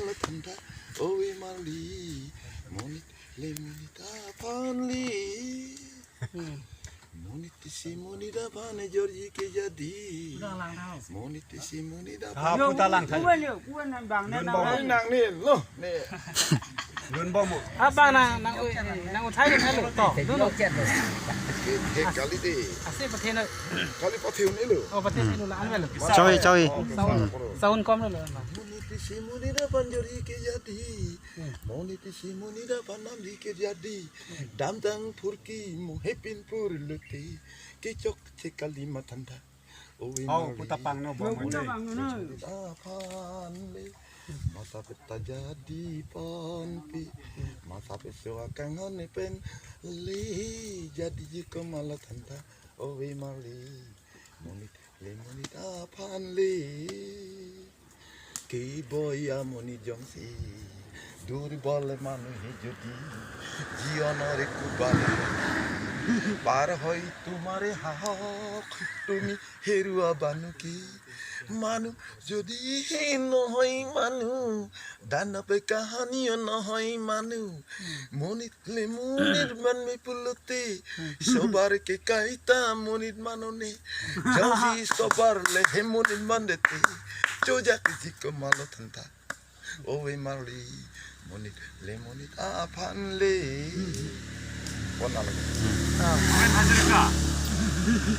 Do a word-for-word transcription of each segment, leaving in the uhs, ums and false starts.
Thantha, ove marli, monit le monit aphan le. Hmm. Monit isi monit aphan ajorji ke jadi. Udah lang tau. Monit isi monit aphan. Ah, puta lang tau. Kuan yo, kuan nang bang, nang Lun bang. Nang ne lo, ne. Lun bom. Abang nang, nang, nang uthai kan lo. To, lo, lo. Ke, ke kali de. Ase pathe na. Kali pathe un-e lo. Oh, pathe un-e lo, an lo. Choi, choi. Oh, sound, sound kom lo, lo. Monit isi monit aphan ajorji ke jadi. Hmm. Monit isi monit aphan ajorji ke jadi. Damtang phurki mo hepin phurlote. Kechokche kalima thantha. Ove marli. Oh, puta pangno, bom. Puta pangno na. Aphan le. Masa peta jadi ponpi. Masa peso akang hone pen le. Jadiji komat lo thantha. Ove marli. Monit le monit aphan le. Ke boya monit jongsi durbol manu he jodi, jiyonore kubali. Par hoi tumhare hahok tumi herua banu ke. Manu jodi he nohoi manu, dana pe kahani nohoi manu. Monit le monit man me pulote. Sobar ke kaita monit manone. Jongsi sobar le he monit mandete. Chojak jiko malo thantha. Ove marli. Monit le monit aphan le. Pon alo. Ah. Bhupen Hazarika.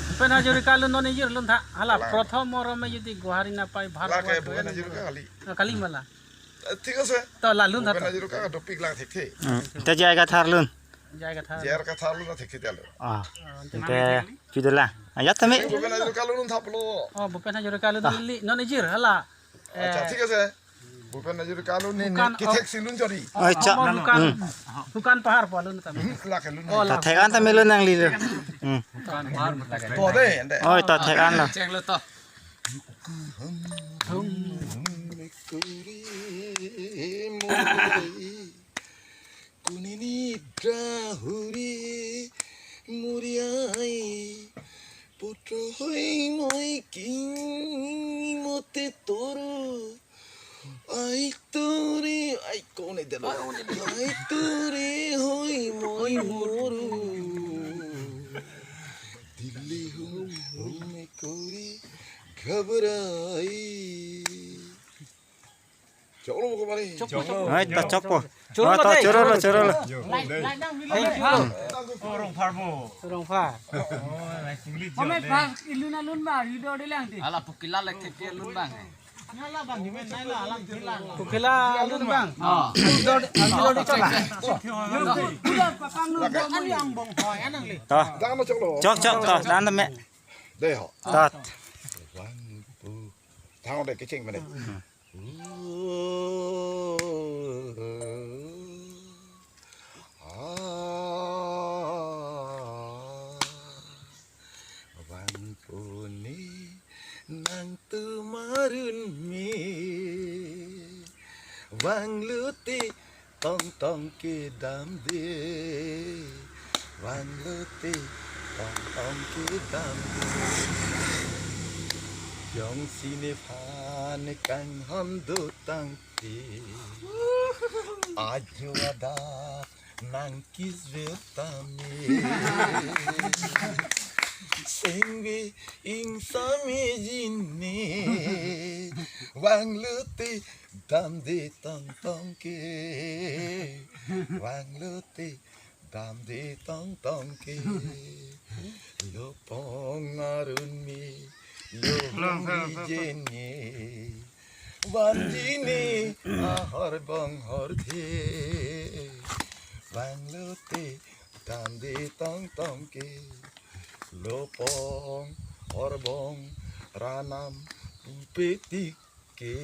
Bhupen Hazarika lun non ijir lun tha. Hala, la. Prothom orom me jodi Gohari na pai bhar. La ke Bhupen Hazarika kali. Ah, kali mala. Eh, thik ase. To, la lun tha to. Bhupen Hazarika topic lang thekthe. Hmm. Te J I Kathar lun. J I Kathar. J I Kathar lun thekthe lo. Ah. Ah, te pidala. Ah, ya tame. Bhupen Hazarika lun thaplo. Oh, Bhupen Hazarika lun ta. Li, non ijir hala. Acha, eh, thik ase. Bhupen Hazarika lun ne, Bhukan, ne kethek oh. Si lun jori. Acha. Oh, Bhukan. Hmm. Bhukan pahar po lun tame. Hmm, la ke lun. Oh, la. Ta thek an tame lun nangli lo. Hmm. Bhukan pahar. To de, ande. Oh, ta thek an lo. Cheng lo to. Hum, hum, hum, hum, kuri, muri. Kunini drahuri muri ai. Putro hoi moi king mote toru. Ai tore, ai kone delo. Ai tore hoi moi moru. Dili hum hum ekori ghabrai. Choklo ko mari. Choklo. Ai, ta chokpo. Choklo. Ah, ta te. Choklo, choklo. Thank you. Rongphar mo. Rongphar. Oh, nice to meet you. Home pas ilun alun ba, rido de lang ti. Ala pukila lek ke lun bang. Pukila lun bang. Ah. Rido de, rido de chola. Yo, pura papang nu ani angbong hoi anang le. Ta. Dano choklo. Chok, chok, ta. Dan me. De ho. Tat. Thang de kecheng mene. Vangpo ne nangtum arun me, vanglote tongtong kedam de, vanglote tongtong kedam de. Jongsi nephan kanghon dotang te, ajo adak nangkis vertame. Sengve ingsame jine, vanglote damde tongtong ke, vanglote damde tongtong ke. Lopong arun me, lopong ijene, vanjine ahor bong hor the, vanglote damde tongtong ke. Lopong horbong ranam pupetik ke,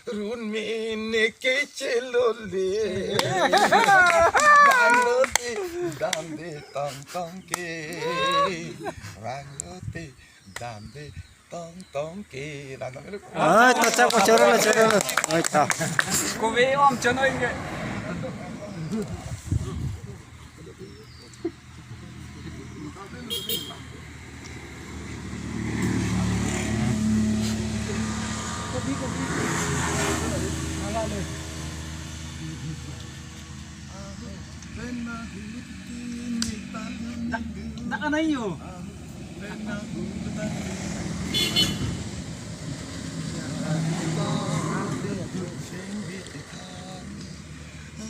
run mene ke chelole. Vanglote damde tongtong ke, vanglote damde tongtong ke. Damde. Ai, ta chokpo, chorolo, chorolo. Ai, ta. Kove om chonoi ke. Anayo.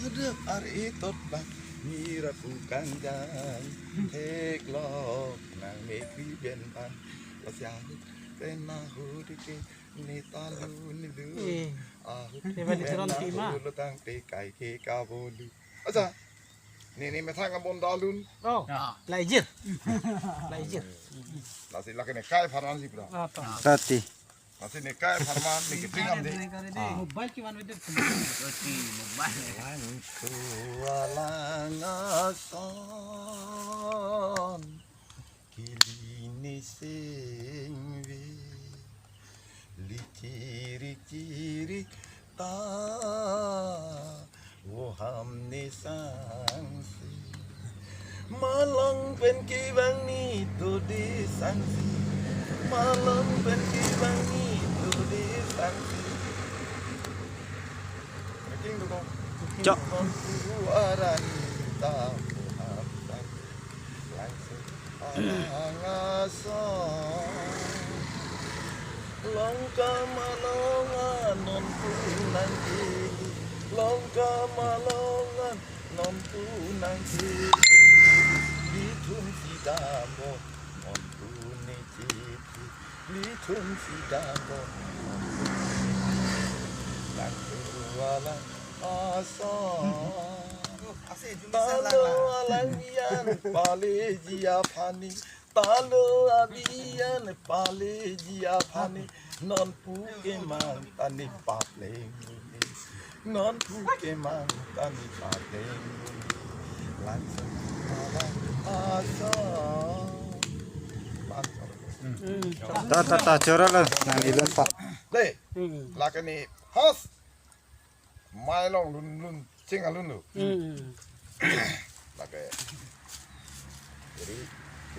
Adap ar-e tot bang mira pukang jang theklok nang mekri ben pan pasiang pena hudike ne talu nilu Eh. Ahut Dia balik pena salon terima. Hulu tang te kai ke kabolu. Acha. Nini methang abon dalun. Oh. Ya. Laijir. Laijir. Lasi lake ne kai pharman si pura. Ah, to. Tati. Lasi ne kai pharman ne kiting am de. Ah. Mobile ki wan wede. Roti mobile. Langtu alang ason. Kili ne sengve. Lichiri chiri ta voham ne sangse. Malong pen kevang ni to de sangse. Malong pen kevang ni to de sangse. Meeting tu kong. Cok. Voham tu aran ta voham sangse. Langse. Alang ason. Longkam alongan non pu nangkili. Longkam alongan non pu nangkili. Lithum si dampo non pu ne chiti. Lithum si dampo non pu ne chiti. Langtu alang ason. Talo alang bian paleji aphan ni. Talo abian paleji aphan ni. Non pu kemang ta ne papleng. Non pu kemang ta ne papleng. Langse alang ason. Langse. Hmm. Ta ta ta chora la nang ilon pa. Le. Hmm. Lake ne hos. Mai long lun lun ching alun lo. Hmm. Lake. Jadi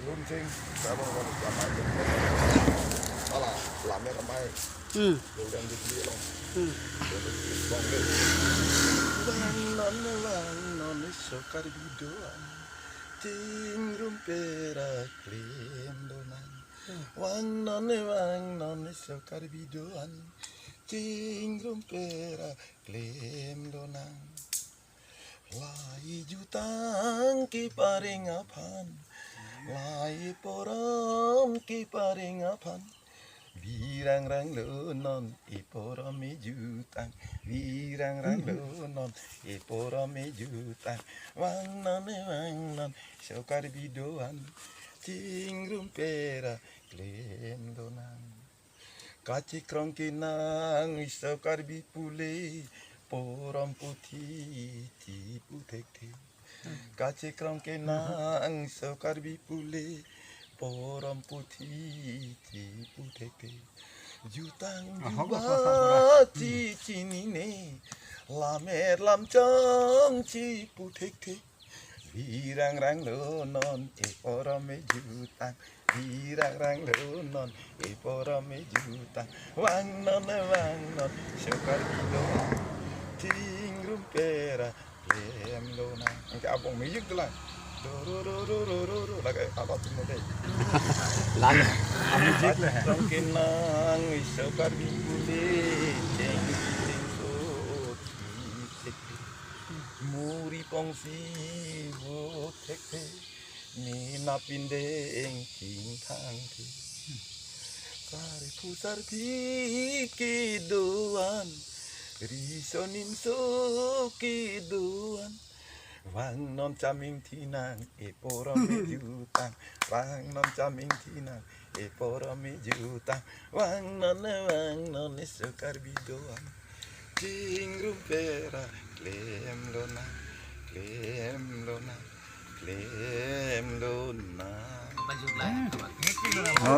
lun ching sabong long jam mai. Ala lamer mai. Hmm. Lun dan di di long. Hmm. Jadi bong de. Vang non vang non iso Karbi do-an. Chingrum pera klem lonang. Hmm. Vang non vang non iso Karbi do-an. Chingrum pera klem lonang. Lahei jutang kepareng aphan, lahei porom kepareng aphan. Virang rang lo non eporom ejutang. Virang rang lo non eporom ejutang. Vang non e vang non iso Karbi do-an. Chingrum pera klem lonang. Kachekrong kenang iso Karbi pule porom puthi chipu thekthe. Kachekrong kenang iso Karbi pule porom puthi chipu thekthe. Jutang Ahok, juba ahok, ahok. Chichinine lamer lamchong chipu thekthe. Virang rang lo non eporom ejutang. Virang rang lo non eporom ejutang. Vang non vang non iso Karbi do-an. Chingrum pera klem lonang. Angke abong music tu la. Do ro ro ro ro ro ro. Lake apa tu mo dei. Lan. Music le. Kachekrong kenang iso Karbi pule. Cheng cheng so. Muri pongsi vo thekthe, ne napindeng chingthangthe. Sariphu sarpi kedo-an, riso nimso kedo-an. Vang non chaming thinang eporom ejutang. Vang non chaming thinang eporom ejutang. Vang non vang non iso Karbi do-an. Chingrum pera klem lonang, klem lonang, klem lonang. Lanjut lah, kawan. Oh.